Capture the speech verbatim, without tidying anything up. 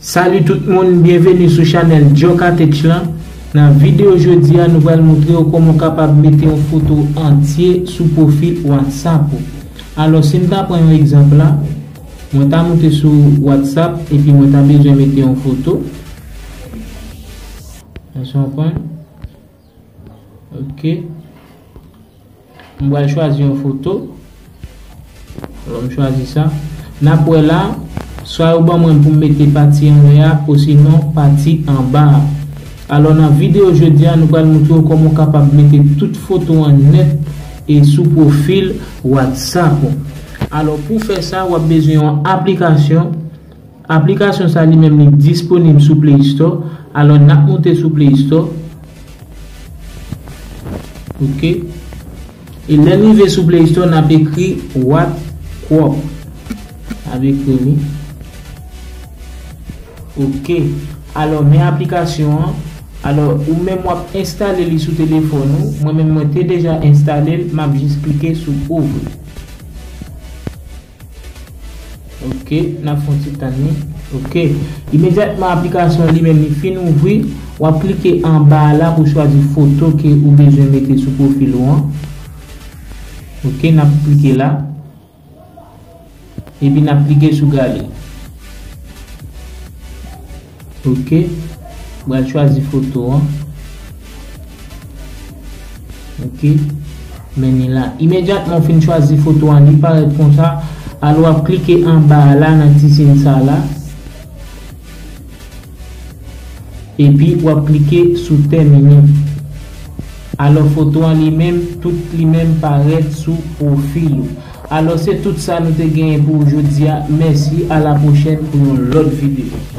Salut tout moun, byenveni sou chanèl Djoka Tech lan. Nan videyo jodi a, nou pral montre w kòman w kapab mete yon foto antye sou pwofil WhatsApp ou. Alò, si n ta pran yon egzanp la, mwen ta moute sou WhatsApp epi mwen ta bezwen mete yon foto. Èske w konprann? Ok. M pral chwazi yon foto. Alò, m chwazi sa. N ap wè la, swa yo ban mwen pou m mete pati anlè a, osinon pati anba a. Alò, nan videyo jodi a, nou pral montre w kòman w kapab mete tout foto an nèt e sou pwofil WhatsApp ou. Alò, pou fè sa, w ap bezwen yon aplikasyon. Aplikasyon sa li menm li disponib sou Play Store. Alò, n ap moute sou Play Store. Ok. E lè n rive sou Play Store, n ap ekri WhatsCrop. N ap ekri li. Ok. Alò, men aplikasyon an. Alò, ou menm w ap enstale li sou telefòn ou. Mwen menm, mwen te deja enstale l. M ap jis klike sou ouvri. Ok, n ap fè yon ti tann li. Ok. Imedyatman aplikasyon li menm li fin ouvri, w ap klike anba a la pou chwazi foto ke ou bezwen mete sou pwofil ou an. Ok, n ap klike la. Epi n ap klike sou gade. Ok. Pral chwazi foto an. Ok. Men ni la. Imedyatman w fin chwazi foto an, li parèt konsa. Alò w ap klike anba a la nan ti siy sa la. Epi w ap klike sou tèmine. Alò foto an li menm, tout li menm parèt sou pwofil ou. Alò se tout sa nou te genyen pou jodi a. Mèsi, a la pwochèn pou yon lòt videyo.